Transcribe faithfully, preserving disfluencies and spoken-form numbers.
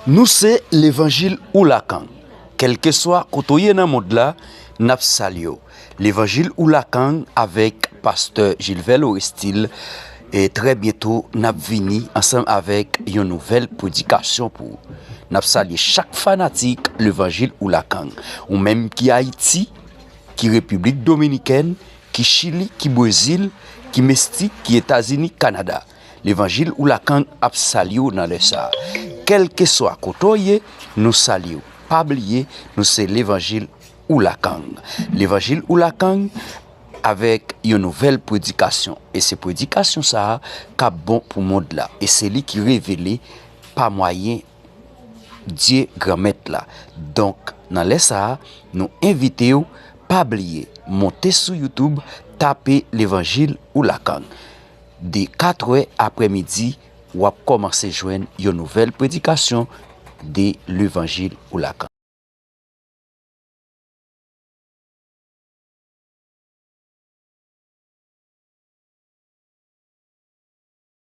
Nou se Levanjil Oulakan. Kèlkeswa kote w ye nan mond la, n ap salye w. Levanjil Oulakan avèk pastè Gilvel Orestil. E trè byento, n ap vini ansanm avèk yon nouvèl predikasyon pou ou. N ap salye chak fanatik Levanjil Oulakan. Ou menm ki Ayiti, ki Repiblik Dominikèn, ki Chili, ki Brezil, ki Meksik, ki Etazini, Kanada. Levanjil Oulakan ap salye w nan lè sa a. Kèlkeswa kote w ye, nou salye w. Pa bliye, nou se Levanjil Oulakan. Levanjil Oulakan avèk yon nouvèl predikasyon. E se predikasyon sa a k ap bon pou mond la. E se li ki revele pa mwayen Dye Granmèt la. Donk, nan lè sa a, nou envite w, pa bliye, monte sou YouTube, tape Levanjil Oulakan. De katrè aprèmidi, w ap kòmanse jwenn yon nouvèl predikasyon de Levanjil Oulakan.